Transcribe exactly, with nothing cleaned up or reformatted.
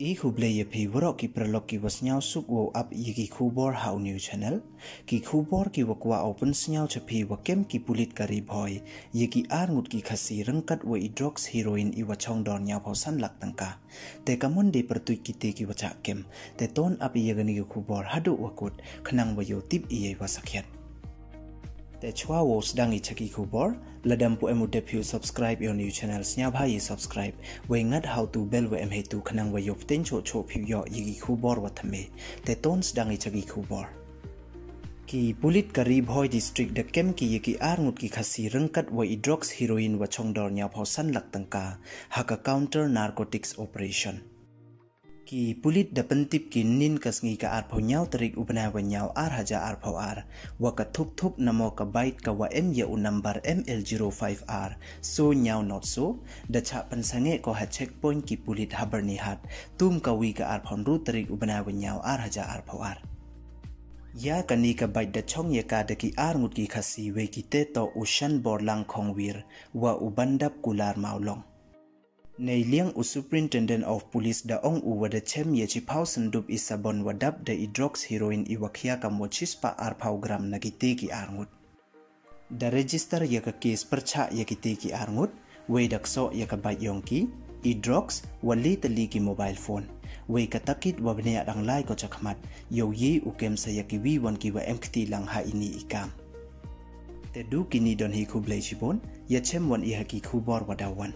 I khublei ya phi waroh ki paralok ki wa sniawsuk wow ap ya ki khubor ha u new channel. Ki khubor ki wa kwah u pynsniaw cha phi wa kem ki pulit ka Ri Bhoi ya ki ar ngut ki Khasi ryngkat wa i drugs heroin i wa chong dor ñiaw phaw san lak tyngka. Te ka mon de pyrtuit kite ki wa chah kem. Te ton ap ya kani ka khubor haduh wa kut khnang wa yoh tip ya i wa sakhiat. Te chwa wow sdang i cha ki khubor, lada ym pu em u dep phi u subscribe ya u new channel, sniawbha ya subscribe, wei ngat ha u tu bell wa em heitu khnang wa yoh pteng choh choh phi u yoh ya ki khubor wa thymme. Te ton sdang i cha ki khubor. Ki pulit ka Ri Bhoi District da kem ki ya ki ar ngut ki Khasi ryngkat wa i drugs heroin wa chong dor ñiaw phaw san lak tyngka ha ka counter narcotics operation. Ki pulit da pyntip ki nin ka sngi ka ar phaw ñiaw tarik u bnai wa ñiaw ar hajar ar phaw ar, wa ka thuk thuk namo ka bike ka wa em ya u number M L zero five R so ñiaw not so, da chah pynsangeh ko ha checkpoint ki pulit ha Byrnihat, tum ka wi ka ar phaw ynru tarik u bnai wa ñiaw ar hajar ar phaw ar. Ya kani ka bike da chong ya ka da ki ar ngut ki Khasi, wei kite toh u Shanbor Langkhongwir wa u Bandap Kular Mawlong. Neiliang u Superintendent of Police da ong u wa da chem ya chiphaw syndup i sabon wa dap da i drugs heroin i wa khia kam wa chispah ar phaw gram na kite ki ar ngut. Da register ya ka case pyrchah ya kite ki ar ngut, wei da ksoh ya ka bike yong ki, i drugs, wa le tylli ki mobile phone. Wei ka takit wa bniah dang lai ko chakhmat, yow ye u kem sa ya ki wi wan ki wa em kti lang ha ini i kam. Te du kini don hi, khublei chibun, ya chem wan i ha ki khubor wa daw wan.